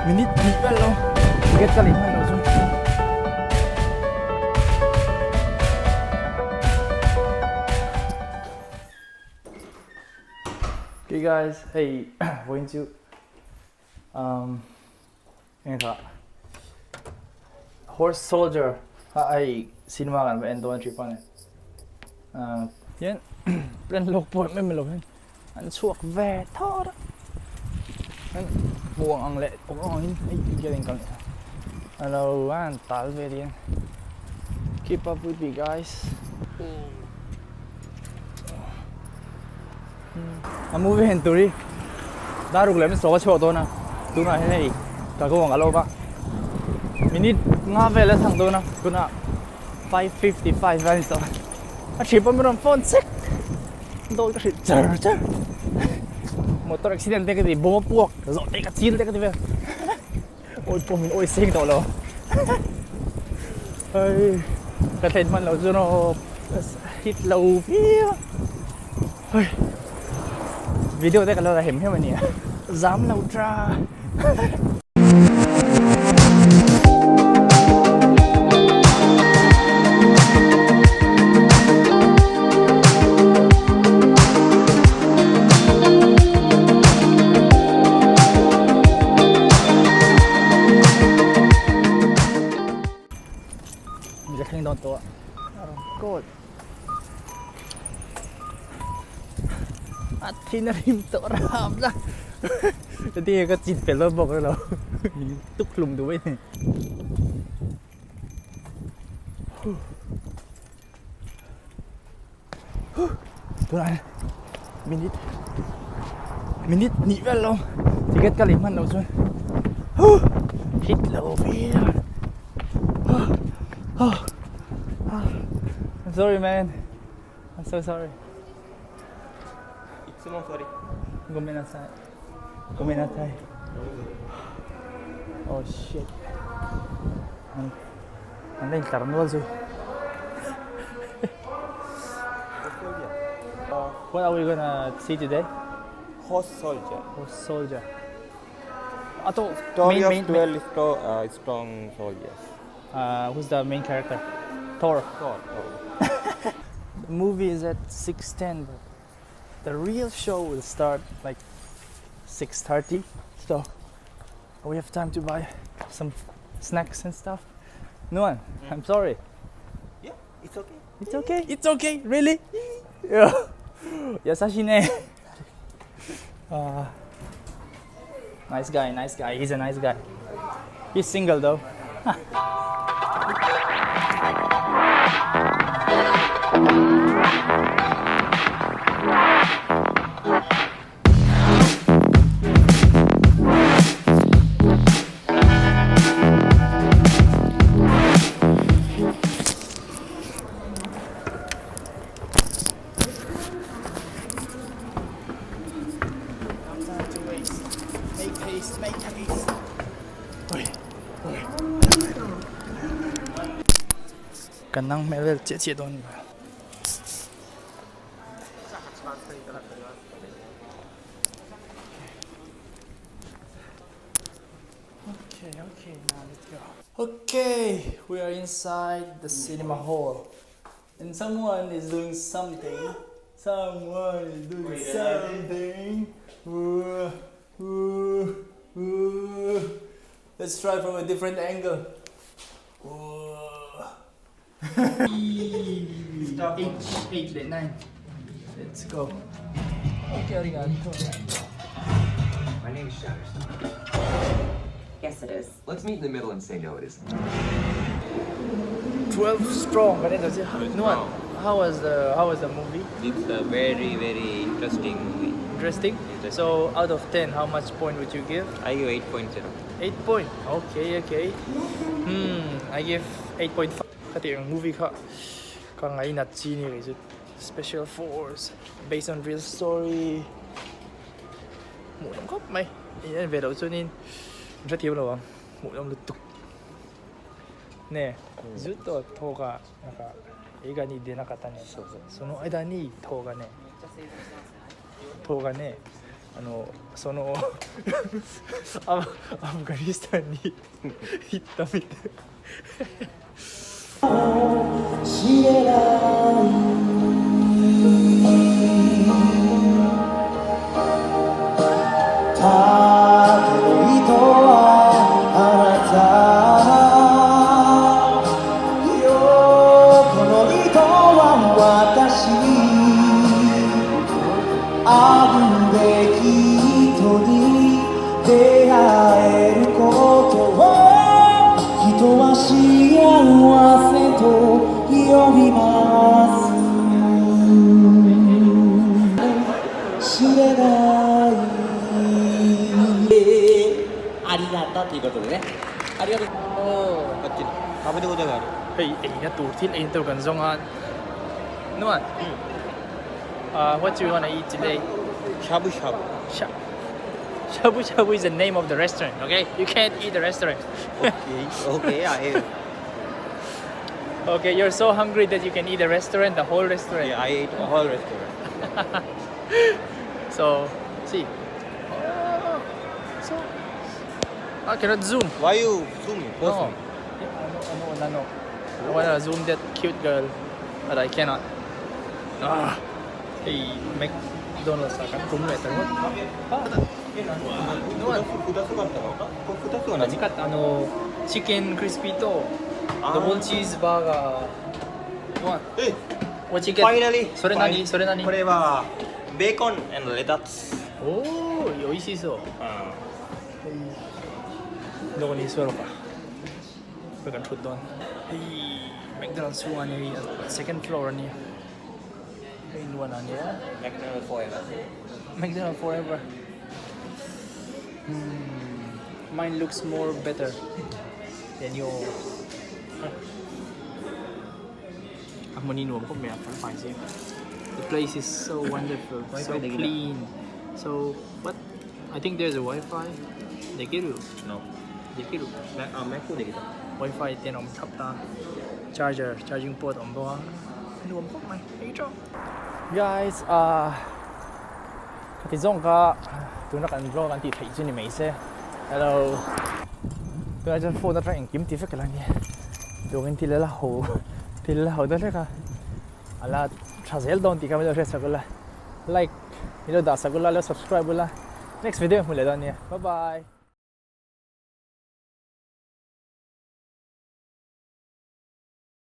Minute hnih vel lo ticket ka lei hman lo chu. Okay guys, hei vawiin chu um eng kha Horse Soldier kha hei cinema kan va en dawn a trip a ni. Hian plan lawk pawh em em lo hian an chhuak ve thawt a an hmuh ang ang leh awm ang angin hei tihian in kal leh a alo an tal vel hian keep up with me guys a movie hen tur hi daruk leh min sawm a chhuak dawn a tunah hian hei kalkawng a lo va minute nga vel a thang dawn a tunah. 5:55 a ni tawh a ṭhi pawh min rawn phone chek dawn ka hrilh char char motor accident te ka ti bawm a puak zawh te ka chil te ka ti vel awi pawh min awi seng tawh lo hei ka thlen hman loh chuan aw hit lo viau hei video te ka lo la hem hem a nia zam lo ta. Ka thleng dawn tawh a rawn call a thin a rim tawh ram la Heti ka chin fel dawn bawk elo min tuk hlum duh mai ni. Tunah hian minute minute hnih vel lo ticket ka lei hman loh chuan hit lo viau I'm sorry man I'm so sorry. ごめんなさい。ごめんなさい。Oh shit. An an la intlar nual zui. What are we gonna see today? Horse soldier. Horse soldier. Ato Story main of main main 12 strong soldiers. Who's the main character? Thor. Thor. Oh. The movie is at 6:10 but the real show will start like 6:30. So we have time to buy some snacks and stuff. Nuan, I'm sorry. Yeah, it's okay. It's okay. It's okay. Really? Yeah. 優しいね。Nice guy, nice guy. He's a nice guy. He's single though. Make haste, make haste. Oi, oi. Kan nang hmel vel chiah chiah dawn ni ba. Okay, okay, now let's go. Okay, we are inside the cinema hall. And someone is doing something. Someone is doing something. Let's try from a different angle. Eight, eight leh nine. Let's go. Okay, arigato. My name is Shatterstar. Yes, it is. Let's meet in the middle and say no, it isn't. 12 strong kan ito siya. Nuan, how was the how was the movie? It's a very, very interesting movie. Interesting. Interesting. So out of 10, how much point would you give? I give 8.0. 8 point. Okay, okay. Hmm, I give 8.5. Khati ang movie kha ka ngai nat chi ni kei chu. Special force based on real story. Hmuh nawm khawp mai. In en ve loh chuanin in hrethiam lo ang. Hmuh nawm lutuk. Ne, zutto thawk a 映画に出なかったね。その間に塔がね、塔がね、あのそのアアフガニスタンに行ったみたい。Hei eina tur thil ein tur kan zawng a nuan ah what do you wanna eat today? Shabu shabu. Sha shabu shabu is the name of the restaurant okay you can't eat the restaurant. Okay, okay, I Okay you're so hungry that you can eat the restaurant the whole restaurant. Yeah, I ate a whole restaurant. So see oh so I cannot zoom. Why you zoom me? Post No. me. Yeah, ano, ano, ano. I wanna zoom that cute girl, but I cannot. Ah, hey, McDonald's ah, kan kum leh ta ringawt. 2つは何あのチキンクリスピーとダブルチーズバーガー。One. え What you get? Finally! それ何？それ何？これはベーコン and レタス。おお、美味しそう。どこに座ろうか。これkan thut dawn. Hei McDonald's chhungah nia hei second floor ania. Hei nuan ania. McDonald's forever. McDonald's forever. Hmm, mine looks more better than yours. A hmun hi nuam khawp mai a kan fai zing. The place is so wonderful, so clean. So what? I think there's a wifi. できる No. できる あ、マックできた。 Wifi te an awm thap ta charger charging port a awm bawk a nuam khawp mai ei tawk. Guys ah ka ti zawng kha tuna kan vlog an tih theih chu ni mai se hello tunah chuan phone atang engkim ti vek a la nia tukin thil a la ho thil a la ho dawn hlek a a la tha zel dawn tih kha min lo hriatsak ula like min lo dah sak ula lo subscribe ula next video hmu leh dawn nia bye bye.